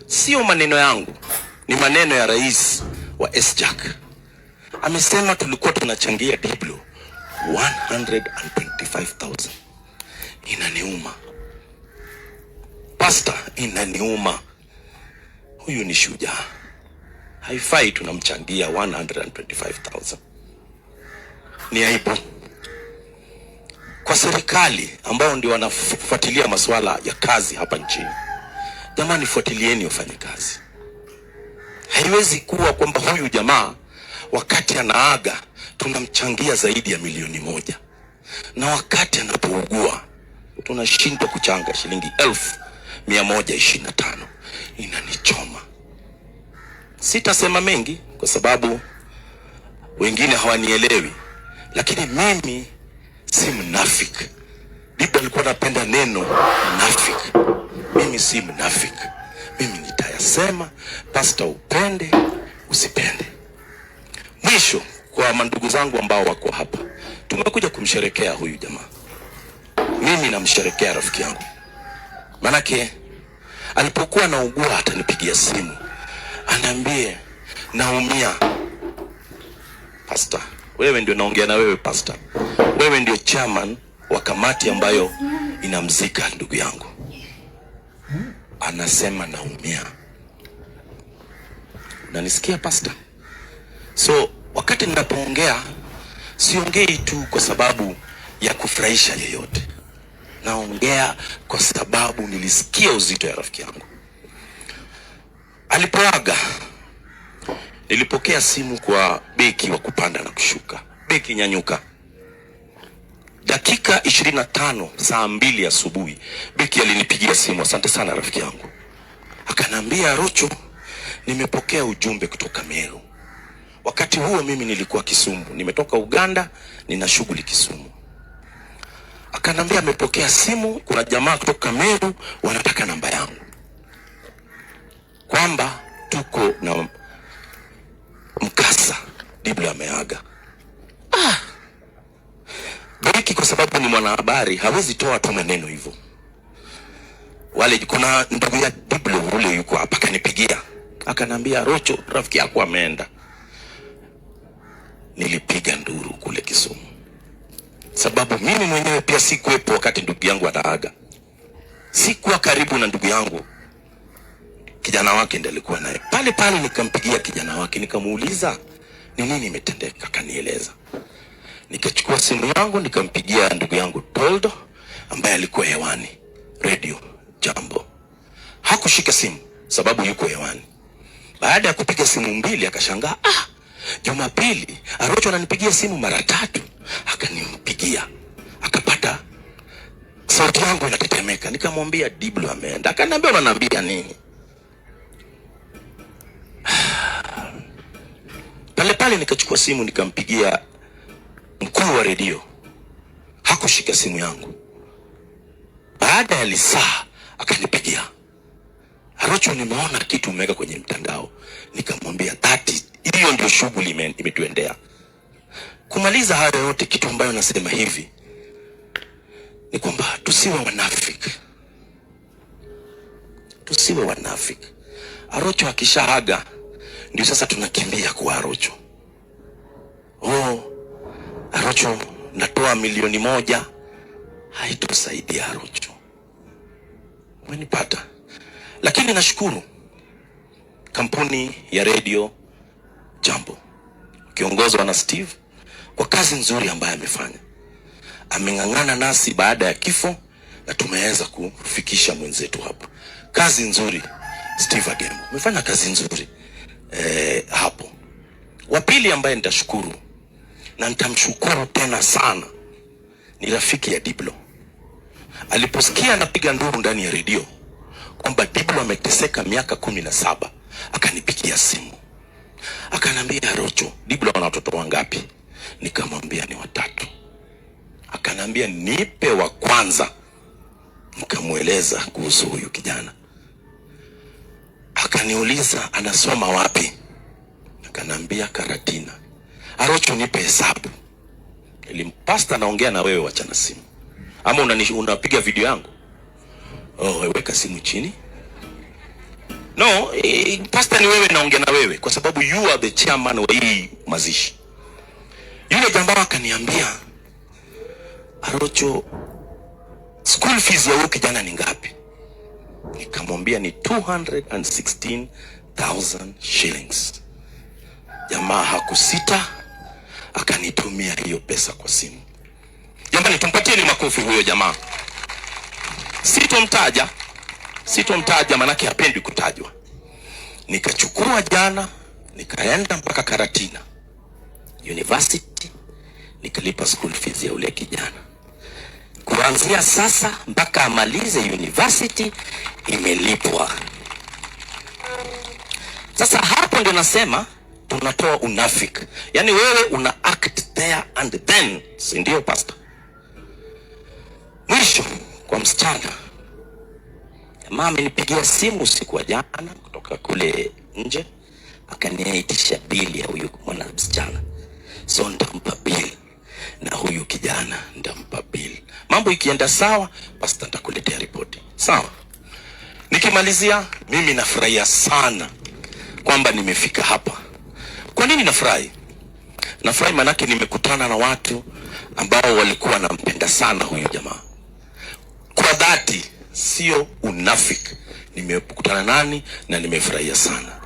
Sio maneno yangu, ni maneno ya rais wa SJAK. Amesema tulikuwa tunachangia Diblo 125,000. Inaniuma pasta, inaniuma. Huyu ni shujaa, haifai tunamchangia 125,000. Ni aibu kwa serikali ambao ndio wanafuatilia masuala ya kazi hapa nchini. Jamani, fuatilieni wafanyakazi. Haiwezi kuwa kwamba huyu jamaa wakati anaaga tunamchangia zaidi ya 1 milioni, na wakati anapougua tunashindwa kuchanga shilingi 125,000. Inanichoma. Sitasema mengi kwa sababu wengine hawanielewi, lakini mimi si mnafiki. Bibi alikuwa anapenda neno mnafiki. Mimi si mnafiki, mimi nitayasema, pasta, upende usipende. Mwisho, kwa mandugu zangu ambao wako hapa, tumekuja kumsherekea huyu jamaa. Mimi namsherekea rafiki yangu, manake alipokuwa naugua atanipigia simu aniambie naumia. Pasta, wewe ndio naongea na wewe pasta, wewe ndio chairman wa kamati ambayo inamzika ndugu yangu, anasema naumia. Unanisikia pasta? So wakati ninapoongea siongei tu kwa sababu ya kufurahisha yeyote, naongea kwa sababu nilisikia uzito ya rafiki yangu alipoaga. Nilipokea simu kwa beki wa kupanda na kushuka, beki nyanyuka, dakika 25 saa 2 asubuhi, beki alinipigia simu. Asante sana rafiki yangu, akanambia Arocho, nimepokea ujumbe kutoka Meru. Wakati huo mimi nilikuwa Kisumu, nimetoka Uganda, nina shughuli Kisumu. Akanambia amepokea simu, kuna jamaa kutoka Meru wanataka namba yangu, kwamba tuko na mkasa, Diblo ameaga. Beki kwa sababu ni mwanahabari hawezi toa tu maneno hivyo. Wale kuna ndugu ya Diblo ule yuko hapa, akanipigia akanambia, Rocho, rafiki yako ameenda. Nilipiga nduru kule Kisumu, sababu mimi mwenyewe pia sikuwepo wakati ndugu yangu anaaga, sikuwa karibu na ndugu yangu, kijana wake ndiye alikuwa naye pale pale. Nikampigia kijana wake nikamuuliza ni nini imetendeka, akanieleza. Nikachukua simu yangu nikampigia ndugu yangu Toldo ambaye alikuwa hewani radio Jambo. Hakushika simu sababu yuko hewani. Baada ya kupiga simu mbili akashangaa, Jumapili Arocho ananipigia simu mara tatu. Akanimpigia akapata sauti yangu inatetemeka. Nikamwambia Diblo ameenda. Akaniambia unaniambia nini? Pale pale nikachukua simu nikampigia mkuu wa redio, hakushika simu yangu. Baada ya lisaa akanipigia, Arocho, nimeona kitu umeweka kwenye mtandao. Nikamwambia dhati, hiyo ndio shughuli imetuendea. Kumaliza hayo yote, kitu ambayo nasema hivi ni kwamba tusiwe wanafiki, tusiwe wanafiki. Arocho akishaaga ndio sasa tunakimbia kwa Arocho. Oh, Arocho natoa 1 milioni, haitosaidia Arocho. Umenipata? Lakini nashukuru kampuni ya redio Jambo ukiongozwa na Steve kwa kazi nzuri ambayo amefanya. Ameng'ang'ana nasi baada ya kifo na tumeweza kufikisha mwenzetu hapa. Kazi nzuri Steve Agembo, umefanya kazi nzuri hapo. Wa pili ambaye nitashukuru na nitamshukuru tena sana ni rafiki ya Diblo. Aliposikia anapiga nduru ndani ya redio kwamba Diblo ameteseka miaka 17, akanipigia simu akanambia, Arocho, Diblo ana watoto wangapi? Nikamwambia ni watatu. Akanambia nipe wa kwanza. Nikamweleza kuhusu huyu kijana. Akaniuliza anasoma wapi? Akanambia Karatina. Arocho, nipe hesabu. Nilimpasta, naongea na wewe, wachana simu. Ama unapiga video yangu? Oh, weka simu chini. No, pastor, ni wewe naongea na wewe kwa sababu you are the chairman wa hii mazishi. Yule jamaa akaniambia, "Arocho, school fees ya huyu kijana ni ngapi?" Nikamwambia ni 216,000 shillings. Jamaa hakusita, akanitumia hiyo pesa kwa simu. Jamani, tumpatie ni makofi huyo jamaa. Sitomtaja, sitomtaja manake hapendi kutajwa. Nikachukua jana, nikaenda mpaka Karatina University, nikalipa school fees ya ule kijana. Kuanzia sasa mpaka amalize university imelipwa. Sasa hapo ndio nasema tunatoa unafiki, yaani wewe una act there and then, si ndio pastor? Mwisho kwa msichana, jamaa amenipigia simu usiku wa jana kutoka kule nje, akaniitisha bili ya huyu mwana msichana, so nitampa bill na huyu kijana nitampa bill. Mambo ikienda sawa, pastor, nitakuletea ripoti sawa. Nikimalizia, mimi nafurahia sana kwamba nimefika hapa. Kwa nini nafurahi? Nafurahi manake nimekutana na watu ambao walikuwa wanampenda sana huyu jamaa kwa dhati, sio unafiki. Nimekutana nani na nimefurahia sana.